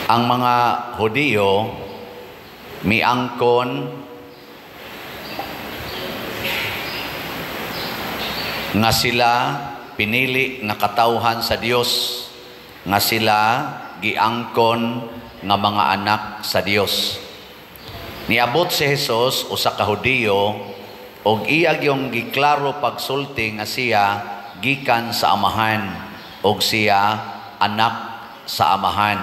Ang mga Hudiyo miangkon nga sila pinili nga katawhan sa Dios, nga sila giangkon nga mga anak sa Dios. Niabot si Jesus usa ka Hudiyo og iya gyung giklaro pagsulti nga siya gikan sa Amahan og siya anak sa Amahan,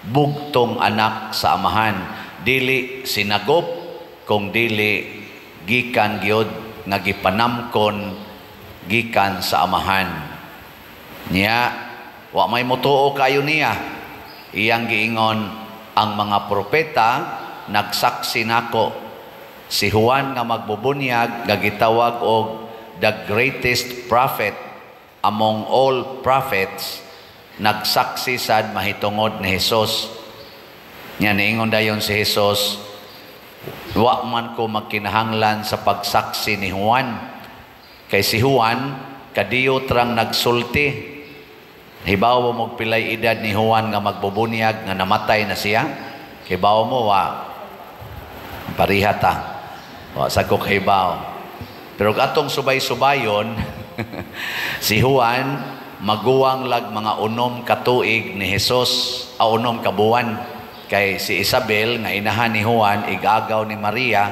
bugtong anak sa Amahan, dili sinagop kung dili gikan gyud nga gipanamkon gikan sa Amahan. Niya wa may motuo kayo niya. Iyang giingon, ang mga propeta nagsaksi nako. Si Juan nga magbubunyag nga gitawag og the greatest prophet among all prophets, nagsaksi sad mahitungod ni Jesus. Nya niingon dayon si Jesus, wa man ko magkinahanglan sa pagsaksi ni Juan. Kay si Juan kadiyo trang nagsulti. Hibaw mo og pilay edad ni Juan nga magbubunyag nga namatay na siya? Hibaw mo wa? Pariha ta. Wa sa ko kahibaw. Pero atong subay-subayon, si Juan maguwang lag mga 6 ka tuig ni Jesus, a 6 ka buwan. Kay si Isabel nga inahan ni Juan, igagaw ni Maria,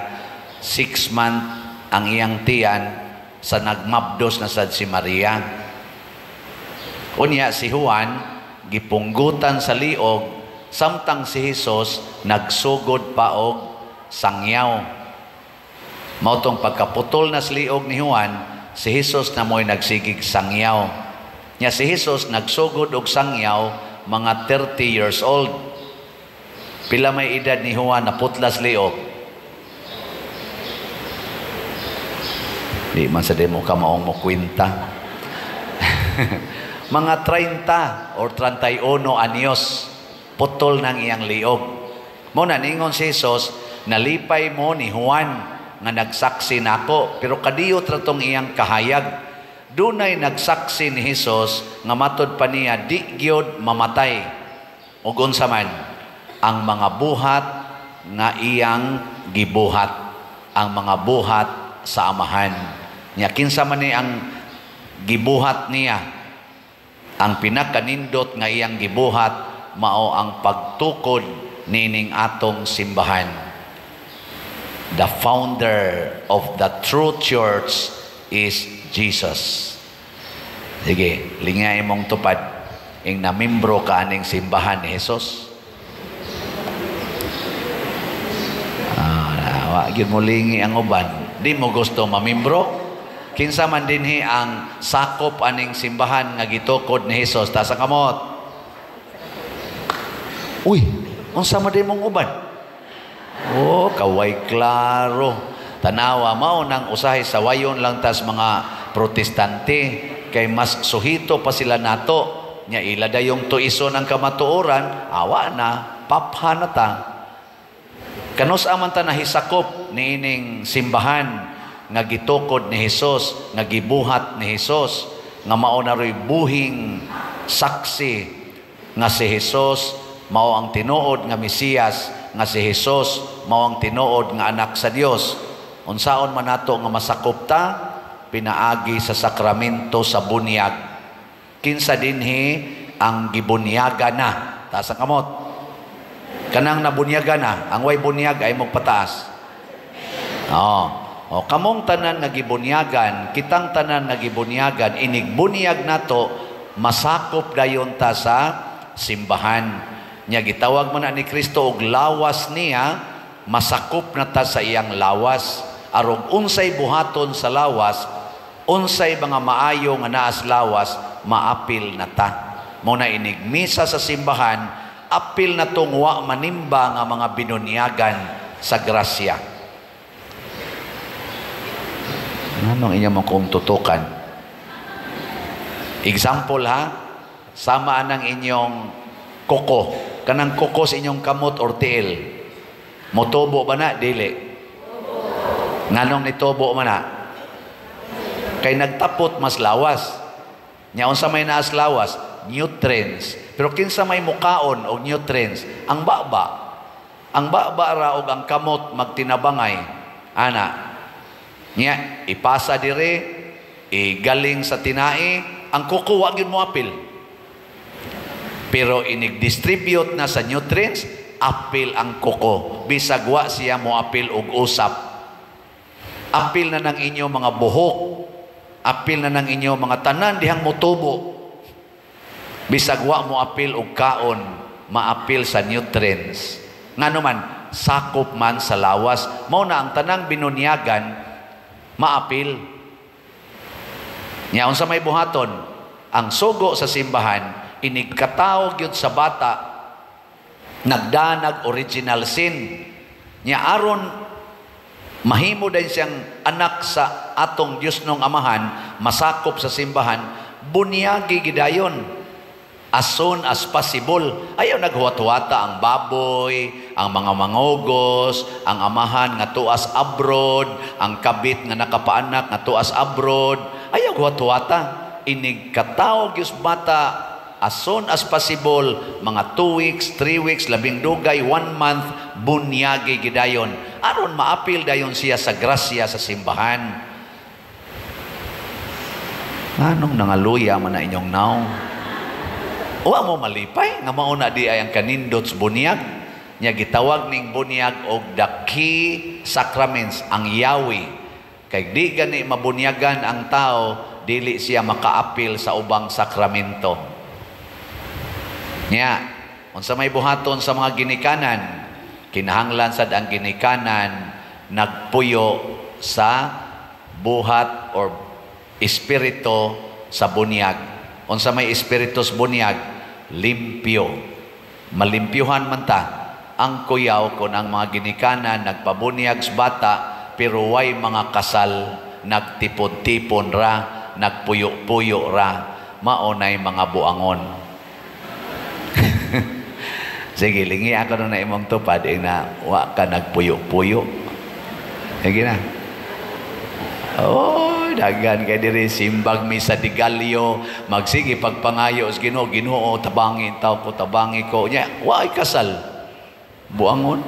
6 month ang iyang tiyan sa nagmabdos na sad si Maria. Unya si Juan gipunggutan sa liog samtang si Jesus nagsugod pa og sangyaw. Mao tong pagkaputol na sa liog ni Juan, si Jesus na mo'y nagsigig sangyaw. Nya si Jesus nagsugod og sangyaw mga 30 years old. Pila may edad ni Juan na putlas liog? Di man sa demo ka maong mo kwenta. Mga 30 or 31 anyos putol ng iyang liog. Mo na ningon si Jesus, nalipay mo ni Juan nga nagsaksi nako, pero kadiyo tratong iyang kahayag. Dunay nagsaksi ni Jesus nga matod pa niya di gyud mamatay. Ug unsa man ang mga buhat nga iyang gibuhat, ang mga buhat sa Amahan. Nya kinsa man ni ang gibuhat niya? Ang pinakanindot nga iyang gibuhat mao ang pagtukod nining atong simbahan. The founder of the true church is Jesus. Sige, lingay mong tupad ing namimbro ka aning simbahan ni Jesus. Wa gyud mo lingi ang uban. Di mo gusto mamimbro? Kinsa man dinhi ang sakop aning simbahan nga gitukod ni Jesus? Taas ang kamot. Uy, unsa man di mong uban? Oh, kaway klaro. Tanawa mao nang usahay sawayon lang tas mga Protestante kay mas suhito pa sila nato. Nya ila dayong tuison ang kamatuoran, awa na, papha na ta. Kanus aman ta nahisakop niining simbahan nga gitukod ni Jesus, nga gibuhat ni Jesus, nga mao na ro'y buhing saksi nga si Jesus mao ang tinuod nga Mesiyas, nga si Jesus mao ang tinuod nga anak sa Dios. Unsaon man nato nga masakop ta? Pinaagi sa sakramento sa bunyag. Kinsa dinhi ang gibunyaga na? Taas ang kamot. Kanang nabunyaga na, ang way bunyag ay magpataas. Oo. O, kamong tanan nga gibunyagan, kitang tanan nga gibunyagan, inigbunyag nato, masakop dayon ta sa simbahan. Nya gitawag man na ni Kristo og lawas niya, masakop na ta sa iyang lawas. Arog unsay buhaton sa lawas, unsay mga maayo nga naas lawas, maapil na ta. Mo na inigmisa sa simbahan, apil na tong wa manimba nga mga binunyagan sa grasya. Anong inyo mong kung tutukan? Example ha, sama anang inyong koko. Kanang koko sa inyong kamot or tiil. Motubo ba na? Dili. Nganong nitubo man na? Kay nagtapot mas lawas. Nya unsa may naas lawas? nutrients. Pero kinsa may mukaon og nutrients? Ang baba. Ang baba ra og ang kamot magtinabangay. Ana. Nya ipasa dire, igaling sa tinai, ang kuko wa gyud moapil. Pero inig-distribute na sa nutrients, apil ang kuko. Bisag wa siya moapil og usap. Apil na ng inyo mga buhok. Apil na ng inyo mga tanan dihang motubo. Bisag wa mo apil og kaon, maapil sa nutrients. Ngano man, sakop man sa lawas. Mao na ang tanang binunyagan, maapil. Nya unsa may buhaton? Ang sugo sa simbahan, inigkatao gyud sa bata, nagdanag original sin. Nya aron mahimo din siyang anak sa atong Dios nong Amahan, masakop sa simbahan, bunyagi gidayon as soon as possible. Ayaw naghuwat-huwata ang baboy, ang mga mangogos, ang amahan nga tuas abroad, ang kabit nga nakapaanak nga tuas abroad. Ayaw huwat-huwata. Inig katao gyud bata as soon as possible, mga 2 weeks, 3 weeks, labing dugay, 1 month, bunyagi gidayon. Aron maapil dayon siya sa grasya sa simbahan. Anong nangaluya man na inyong naong? Wa mo malipay nga mauna di ay ang kanindot sa bunyag. Nya gitawag ning bunyag og the key sacraments, ang yawi. Kay di gani mabunyagan ang tao, dili siya makaapil sa ubang sakramento. Nya, unsa may buhaton sa mga ginikanan? Kinahanglan sad ang ginikanan nagpuyo sa buhat or espiritu sa bunyag. Unsa may espiritu sa bunyag? Limpyo. Malimpyuhan man ta. Ang kuyaw kung ang mga ginikanan nagpabunyag sa bata pero way mga kasal, nagtipon-tipon ra, nagpuyo-puyo ra, maunay mga buangon. Sige, lingi ako na imong tupad eh, na wa ka nagpuyo-puyo. Sige na. Oh, daghan kay diri simbag mi sa Digalyo, magsige pagpangayo sa Ginoo, Ginoo tabangin taw ko, tabangi ko. Nya, wa ay kasal. Buangon.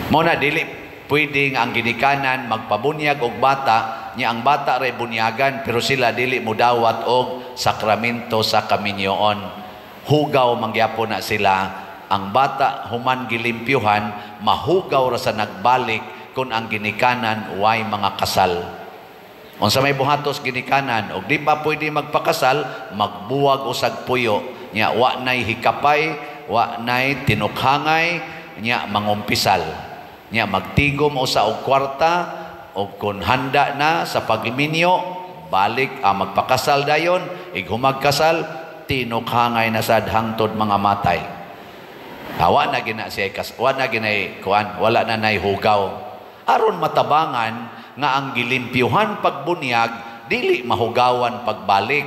Mo na dili pwede nga ang ginikanan magpabunyag og bata, nya ang bata ray bunyagan pero sila dili mudawat og sakramento sa kaminyoon. Hugaw mangyapon na sila. Ang bata human gilimpyuhan, mahugaw ra sa nagbalik kung ang ginikanan way mga kasal. Unsa may buhatos ginikanan og di pa pwede magpakasal, magbuwag usag puyo. Nya wa nay hikapay, wa nay tinukhangay, nya mangumpisal. Nya magtigom usa og kwarta og kun handa na sa pagminyo, balik ang magpakasal dayon, ighumagkasal, tinukhangay na sad hangtod mga matay. Wa na gina siya kas, wa na ginay kuan, wala na nay hugaw. Aron matabangan nga ang gilimpyuhan pagbunyag dili mahugawan pagbalik.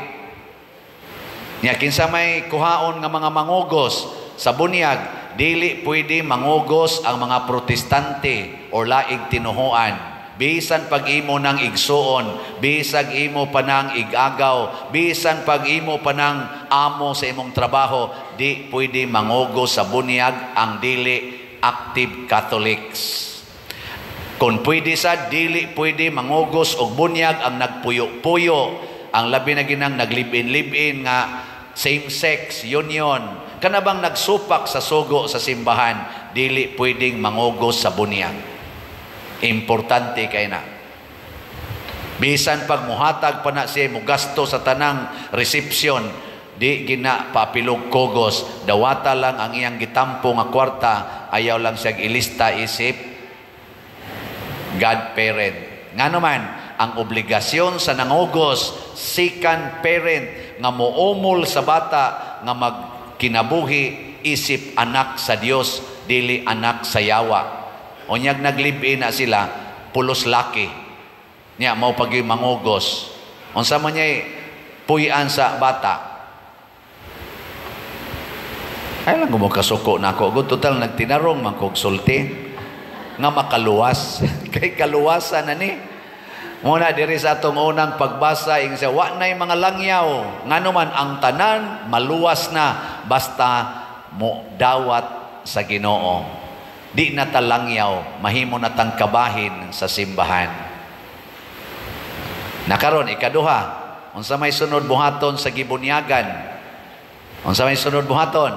Nya kinsa may kuhaon nga mga mangugos sa bunyag, dili pwede mangugos ang mga Protestante or laing tinuhuan. Bisan pag imo nang igsuon, bisag imo pa nang igagaw, bisan pag imo pa nang amo sa imong trabaho, di pwede mangugos sa bunyag ang dili active Catholics. Kung pwede sa dili pwede mangugos og bunyag ang nagpuyo-puyo, ang labi na ginang naglibin-libin nga same-sex union, kanabang nagsupak sa sugo sa simbahan, dili pwedeng mangugos sa bunyag. Importante kay na. Bisan pag muhatag pa na siya mugasto sa tanang reception, di gina papilog kogos, dawata lang ang iyang gitampo nga kwarta, ayaw lang siya ilista isip godparent. Ngano man, ang obligasyon sa nangugos, second parent, nga moumol sa bata, nga magkinabuhi, isip anak sa Dios, dili anak sa yawa. Unyag naglib-in na sila, pulos laki. Nya, mao pag mangugos. Unsa man niya puy-an sa bata. Ay lang kasuko na ako. Total, nagtinarong man kog sulti nga makaluwas. Kay kaluwasan na ni. Muna diri sa atong unang pagbasa, ing siya, wa na'y mga langyaw. Ngano man ang tanan maluwas na basta mo dawat sa Ginoo. Di na ta langyaw, mahimo na tang kabahin sa simbahan. Nakaron ikaduha, unsa may sunod buhaton sa gibunyagan? Unsa may sunod buhaton?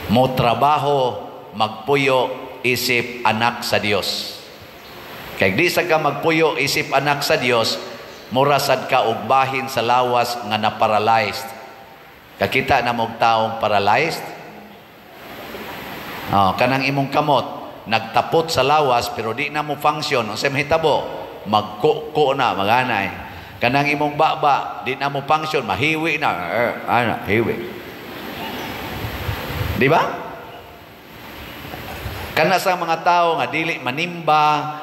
Mo trabaho, magpuyo isip anak sa Dios. Kay di sa ka magpuyo isip anak sa Dios, mura sad ka og bahin sa lawas nga na-paralyzed. Kakita na mog taong paralyzed? Oh, kanang imong kamot nagtapot sa lawas pero di na mo function. Unsay mahitabo? Magkuko na, maganay. Kanang imong baba, di na mo function, mahiwi na, ana, hiwi. Di ba? Kana sa mga tao nga dili manimba,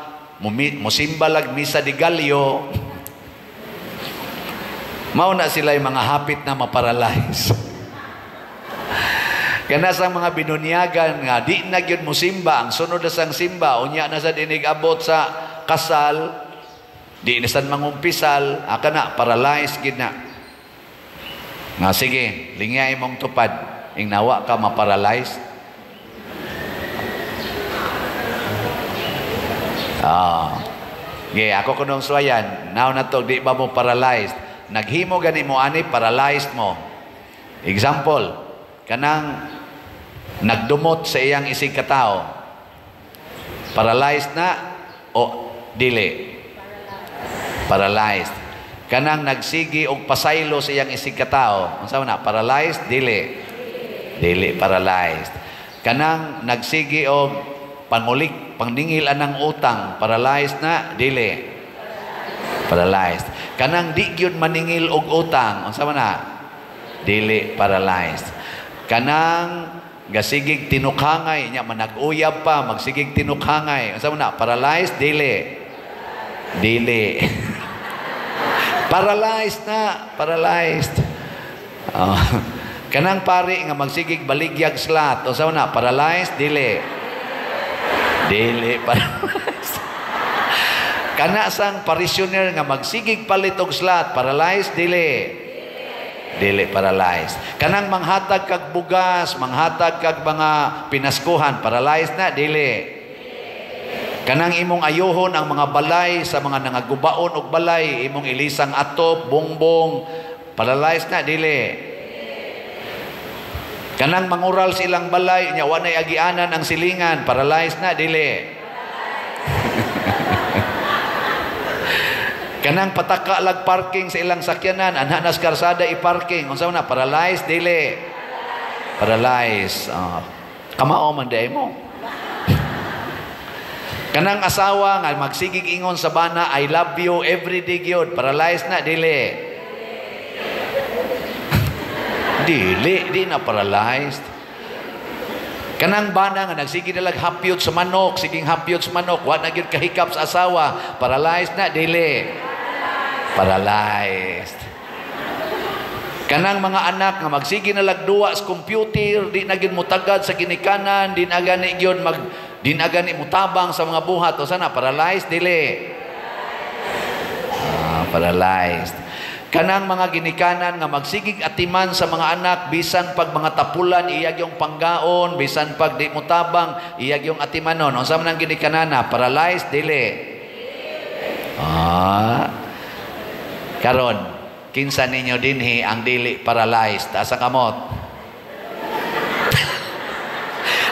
musimba lag misa de gallo, mao na sila yung mga hapit na maparalyze. Kana sa mga binunyagan nga di na gyud musimba, ang sunod na sang simba, unya na sa dinig abot sa kasal, di na sad mangumpisal, aka na paralyzed gid na. Nga sige, lingay imong tupad, ing nawa ka maparalyzed. Ah. Ge, ako kunong suwayan, now na to di ba mo paralyzed? Naghimo gani mo ani, paralyzed mo. Example, kanang nagdumot sa iyang isig katao. Paralyzed na o dili? Paralyzed. Kanang nagsigi og pasaylo sa iyang isig katao, unsa man na? Paralyzed? Dili. Dili paralyzed. Kanang nagsigi og pangulik, pangningil anang utang, paralyzed na? Dili. Paralyzed. Kanang di gyud maningil og utang, unsa man na? Dili paralyzed. Kanang gasigig tinukhangay nya manag-uyab pa, magsigig tinukhangay, unsa man na? Paralyzed? Dili. Dili. Paralyzed na, paralyzed. Oh. Kanang pari nga magsigig baligyag slat, unsa man na? Paralyzed? Dili. Dili paralyzed. Kana sang parishioner nga magsigig palit og slat, paralyzed? Dili. Dili paralyzed. Kanang manghatag kag bugas, manghatag kag mga pinaskuhan, paralyzed na? Dili. Kanang imong ayuhon ang mga balay sa mga nangagubaon og balay, imong ilisang atop, bongbong, paralyzed na? Dili. Kanang mangural sa ilang balay, nya wa nay agianan ang silingan, paralyzed na? Dili. Kanang pataka lag parking sa ilang sakyanan, anha nas karsada i-parking, unsa man na? Paralyzed? Dili. Paralyzed. Kamao man day mo. Kanang asawa nga magsigig ingon sa bana, I love you every day gyud, paralyzed na? Dili. Dili, di na paralyzed. Kanang bana nga nagsige na lag hapyot sa manok, siging hapyot sa manok, wa na gyud kahikap sa asawa, paralyzed na? Dili. Paralyzed. Kanang mga anak nga magsige na lag duwa sa computer, di na gyud motagad sa ginikanan, di na gani gyud mag di na gani motabang sa mga buhat, o sana paralyzed? Dili. Paralyzed. Kanang mga ginikanan nga magsigig atiman sa mga anak, bisan pag mga tapulan iyag yung panggaon, bisan pag di motabang iyag yung atimanon, unsa man ang ginikanana? Paralyzed? Dili. Karon kinsa ninyo dinhi ang dili paralyzed? Asa kamot?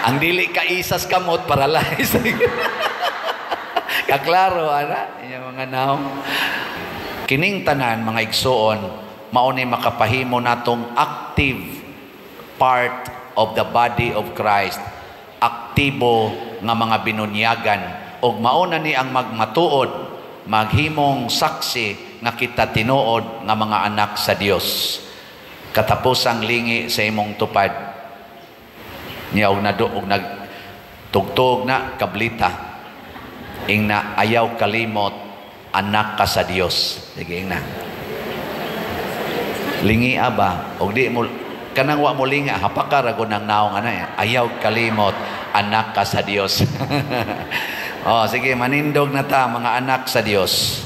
Ang dili kaisas kamot, paralyzed. Kaklaro ana inyong mga naong. Kining tanan mga igsuon, mao ni makapahimo natong active part of the body of Christ, aktibo nga mga binunyagan, ug mao na ni ang magmatuod, maghimong saksi nga kita tinuod nga mga anak sa Dios. Katapusang lingi sa imong tupad niya og naduog nagtugtog na kablita, ingna ayaw kalimot, anak ka sa Dios. Sige, ingna lingi aba og di mo kanang wa mo linga, hapaka ra gud nang naong ana, ayaw kalimot, anak ka sa Dios. Oh, sige, manindog na ta, mga anak sa Dios.